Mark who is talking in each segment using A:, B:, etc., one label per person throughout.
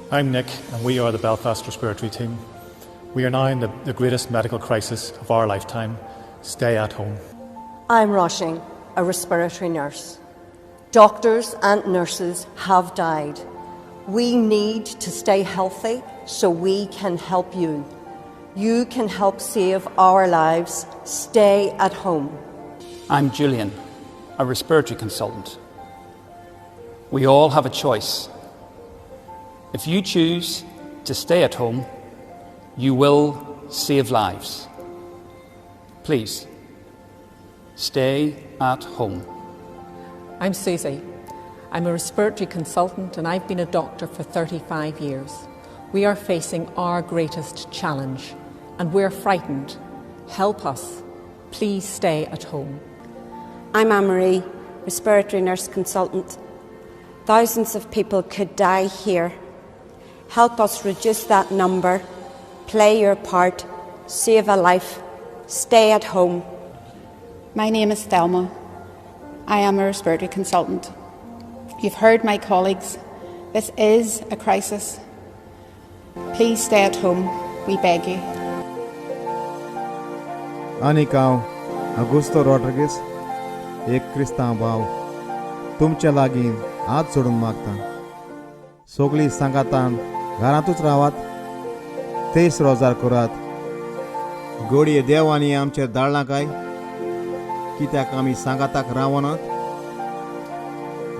A: I'm Nick, and we are the Belfast Respiratory Team. We are now in the greatest medical crisis of our lifetime. Stay at home.
B: I'm Roisin, a respiratory nurse. Doctors and nurses have died. We need to stay healthy so we can help you. You can help save our lives. Stay at home.
C: I'm Julian, a respiratory consultant. We all have a choice. If you choose to stay at home, you will save lives. Please, stay at home.
D: I'm Susie. I'm a respiratory consultant and I've been a doctor for 35 years. We are facing our greatest challenge and we're frightened. Help us. Please stay at home.
E: I'm Anne-Marie, respiratory nurse consultant. Thousands of people could die here. Help us reduce that number. Play your part. Save a life. Stay at home.
F: My name is Thelma. I am a respiratory consultant. You've heard my colleagues. This is a crisis. Please stay at home. We beg you.
G: आनीक हांव Augusto Rodrigues एक क्रिस्तांव भाव तुमच्या लागीं हात सोडून मागता. सगळीं सांगातान घरांतूच रावात, तेस रोजार करात. घडये देवांनी आमचेर धाडलां काय कित्याक आमी सांगाताक रावनात,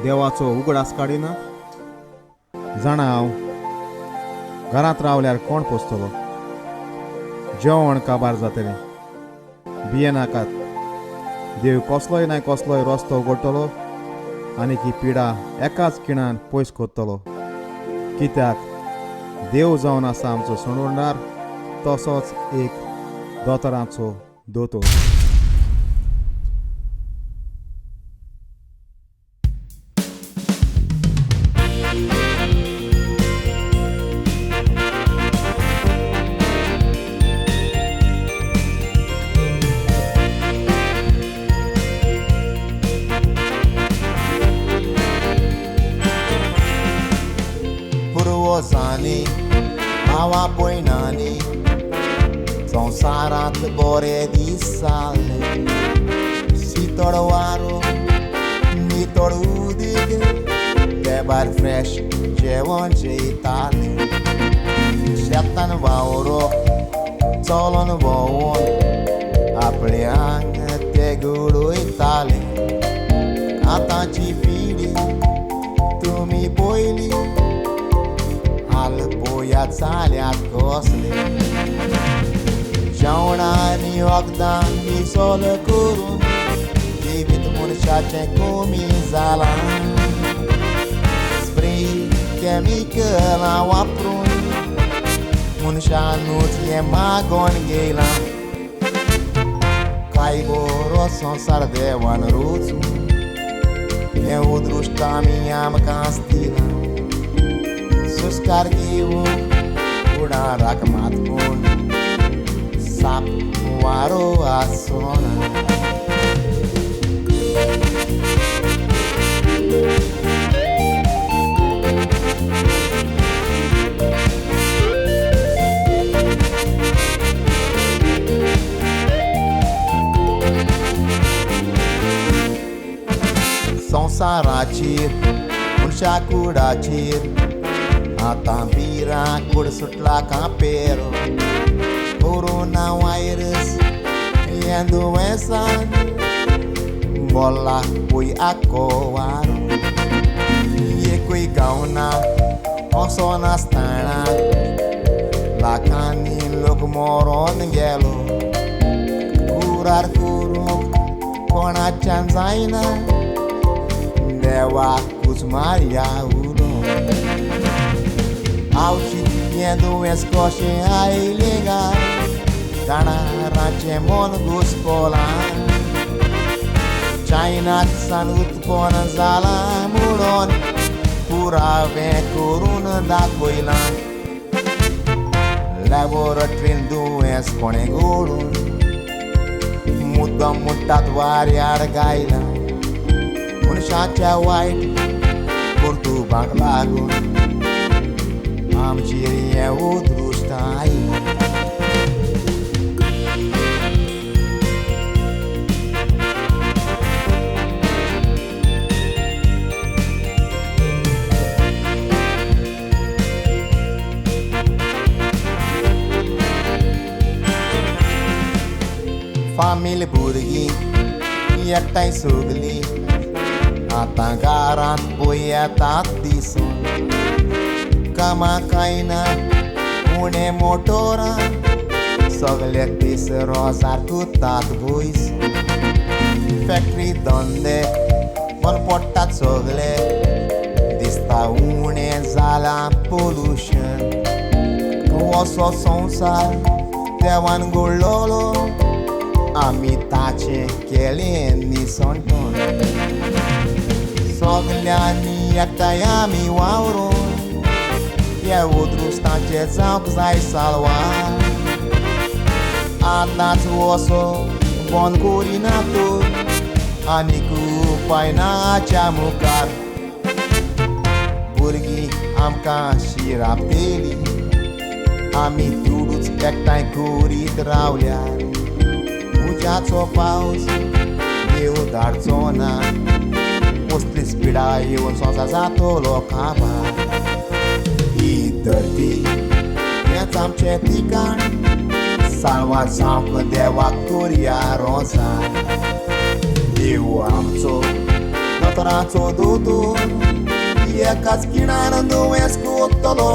G: देवाचो उगडास काडिनात. जाणा हांव घरांत रावल्यार कोण पोसतलो, जेवण काबार जातलें. भियेनाकात, देव कसलोय ना कसलोय रस्तो उगडटलो आनी ही पिडा एकाच खिणान पयस करतलो. कित्याक देव जावन आसा आमचो सोडवणदार, तसोच एक दोतोराचो दोतोर.
H: पुर्वजांनी भावा भयणांनी संवसारांत बरे दीस जाले. शितळ वारो नितळ उदीक तेबार फ्रेश जेवण जेयताले. शेतान वावरो चलोन भोंवून आपले आंग ते घडयताले. आतांची पिढी तुमी पयली हाल पोया जाल्यात कसले. जेवणां आनी वखदां मिसळ करून जिवीत मनशाचें कमी जालां. स्प्रे कॅमिकलां वापरून मनशानूच हें मागोन घेयलां. काय बरो संवसार देवान रचून हें उदृश्ट आमी आमकां दिलां. सुस्कार घेवंक फुडाराक मात पूण साप वारो आसना. संवसाराचेर मनशा कुडाचेर आतां भिरांकूळ सुटला कांपेरो. कोरोना व्हायरस हें दुयेंसान बोल्ला पय आख्खो वारो. एकूय गावना असो नासतना लाखांनी लोक मरोन गेलो. कुरार करूंक कोणाच्यान जायना, देवाकूच मारया उलो. आवशी हें दुयेंस कशें आयलें गाय, जाणारांचें मन घुसपलां. चायनाक सान उत्पन्न जालां म्हणून पुरावे करून दाखयलां. लॅबोरेटरीन दुयेंस कोणें घडून मुद्दम म्हणटात वाऱ्यार गायलां. मनशाच्या वायट कर्तुबांक लागून आमचेर हें अदृश्ट आयलां. फामील भुरगीं एकठांय सगलीं आतां घरांत पळय येतात दिसून. कामां कांय ना उणें मोटोरां सगले दीस रोजार कुतात भोयस. फॅक्ट्री धंदे बंद पडटात सगले दिसता उणें जालां पोल्युशन. असो संवसार देवान घडलोलो आमी ताचें केलें निसणटण. सगल्यांनी एकठांय आमी वावरून ह्या अदृश्टाचें जावंक जाय साल्वार. आतांच असो बंद करिना तर आनीक उपाय ना हाच्या मुखार. भुरगीं आमकां शिरापतली आमी दुडूच एकठांय करीत रावल्यार. उज्याचो पावस देव धाडचो ना कसली स्पिडा येवन संवसार जातलो काबार. ही धरती हेंच आमचें ठिकाण साल्वार जावंक देवाक करया रोजार. देव आमचो दोतोराचो दोतोर एकाच खिणान दुयेंस कोत्तलो